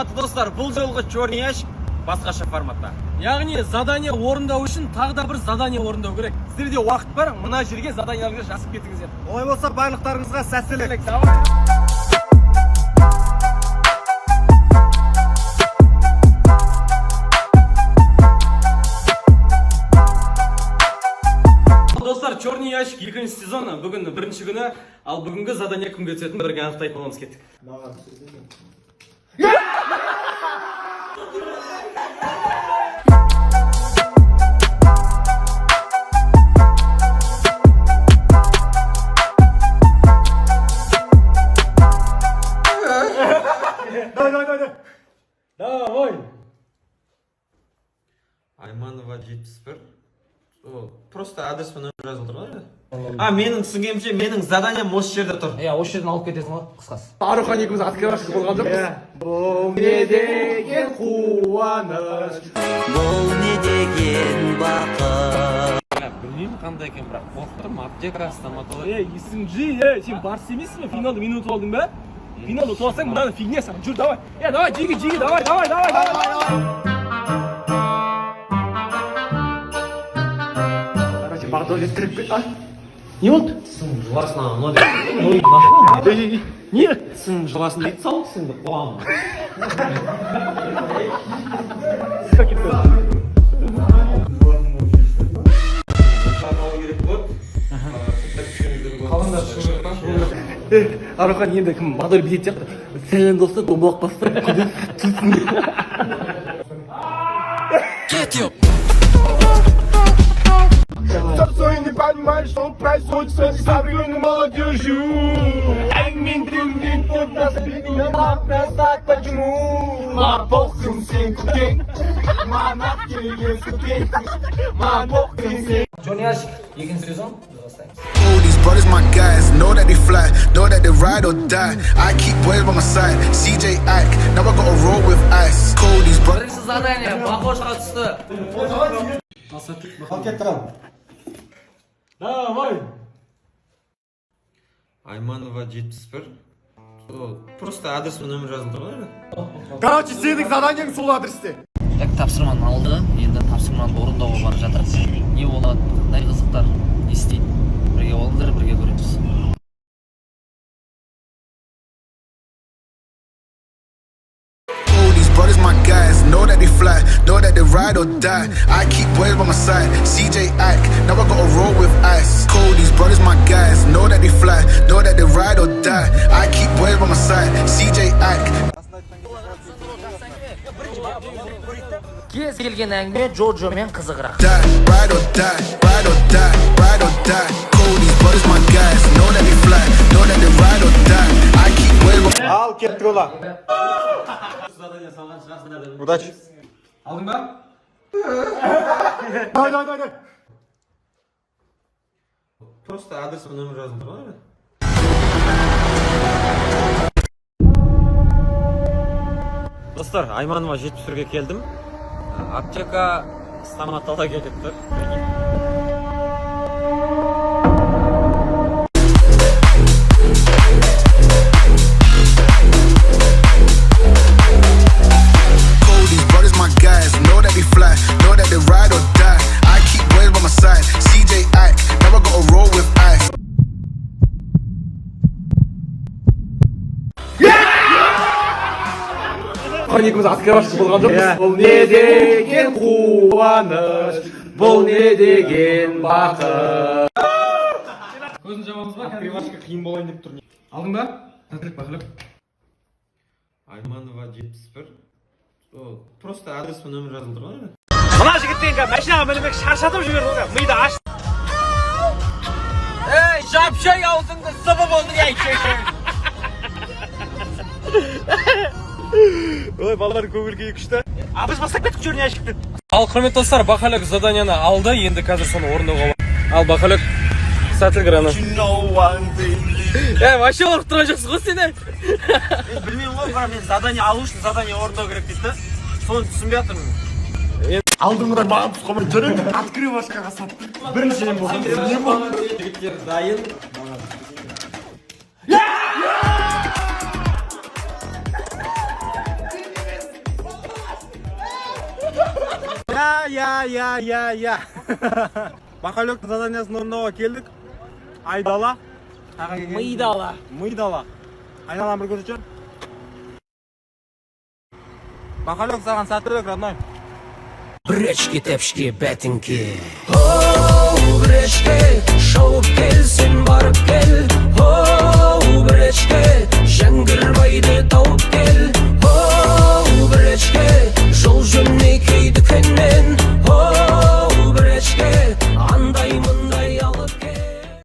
Құрметті достар, бұл жолғы черный ящик басқаша форматта. Яғни задание орындау үшін тағы да бір задание орындау керек. Сіздерде уақыт бар, мына жерге заданияларыңызды жазып кетіңіздер. Олай болса, барлықтарыңызға сәттілік. Давай. Достар, черный ящик екінші сезоны, бүгін бірінші күні, ал бүгінгі задание кімге түсетінін бірге анықтайтын боламыз. Кеттік. Давай, давай, давай. Давай. Айманова 71. Ол просто адрес пен нөмір жазылып тұр ғой енді. А, менің түсінгенімше, менің заданием осы жерде тұр. Иә, осы жерден алып кетесің ғой, қысқасы. Арухан екеуміз открывашка болған жоқпыз. Бұл не деген қуаныш? Бұл не деген бақыт? Білмеймін қандай екен, бірақ қорқып тұрмын. Аптека, стоматолог. Ей, есің жи, ей, сен барыс емессің бе? Финалда мені ұтып алдың ба? Финалда ұтып алсаң, мынаны фигня саған. Жүр, давай. Е, давай, жиги, жиги, давай, давай, давай, давай. Короче, Бағдәулет кіріп кет. А? Не болды? Сен жыласын ана мынау деп. Не? Сен жыласын дейді сал, сен деп қуамын. Керек болады. Ей, Арухан енді кім Бағдәулет бүйтетін сияқты. Сәлем, достар, домалақ бастап күліп түлсін. Не понимаю, что происходит с современной молодежью. Почему? Черный ящик екінші сезон біз бастаймыз. Oh, these brothers my guys, know that they fly, know that they ride or die. I keep boys by my side, CJ Ike, now I gotta roll with ice. Cold, these brothers. Бірінші задание Бақошқа түсті. Ал, кеттік, ал. Давай. Айманова 71. Ол просто адрес пен нөмір жазылып тұр ғой енді. Короче, сенің заданиең сол адресте. Так, тапсырманы алды, енді тапсырманы орындауға бара жатыр. Не болады, қандай қызықтар, не істейді? Бірге болыңыздар, бірге көреміз. Oh, these brothers my guys, know that they fly, know that they ride or die. I keep boys by my side, CJ Ike, now I gotta roll with ice. Cold, these brothers my guys, know that they fly, know that they ride or die. I keep boys by my side, CJ Ike. Кез келген әңгіме Джоджомен қызығырақ. Die, ride or die, ride or die, ride or die. Cold, these brothers my guys, know that they fly, know that they ride or die. I keep boys by Ал, кеттік, ола. Задание салған шығарсыңдар деп. Удачи. Алдың ба? Давай, давай, давай. Просто адрес пен нөмір жазылып тұр ғой енді. Достар, Айманова 71-ге келдім. Аптека, стоматология деп тұр. Cold, these brothers my guys, know that they fly, know that they ride or die. I keep boys by my side, CJ Ike, now I gotta roll with ice. Арухан екеуміз открывашка болған жоқпыз. Бұл не деген қуаныш, бұл не деген бақыт. Көзін жабамыз ба? Открывашка қиын болайын деп тұр. Алдың ба? Сәттілік, Бақылық. Айманова 71. Ол просто адрес пен нөмір жазылып тұр ғой енді. Мына жігіттен қазір машинаға мінбек шаршатып жіберді ғой, миды аш. Ей, жапшай аузыңды, сыбы болды, ей, Ой, балалардың көңіл күйі күшті. А біз бастап кеттік черный ящикті. Ал, құрметті достар, Бақалек заданияны алды, енді қазір соны орындауға бар. Ал, Бақалек, сәттілік, рана. Е, вообще қорқып тұрған жоқсың ғой сен, е? Білмеймін ғой, бірақ мен задание алу үшін задание орындау керек дейді да. Соны түсінбей жатырмын. Алдыңғыдай маған түсіп қалмай жүреді. Открывашкаға сатты. Бірінші мен болдым. Не болды? Жігіттер дайын. Иә. Бақалектің заданиясын орындауға келдік. Айдала. Мидала. Мидала. Айналаны бір көрсетші. Бақалек, саған сәттілік, родной. Бречки, тепшки, бәтіңке. Оу, бречке, шауып кел, сен барып кел.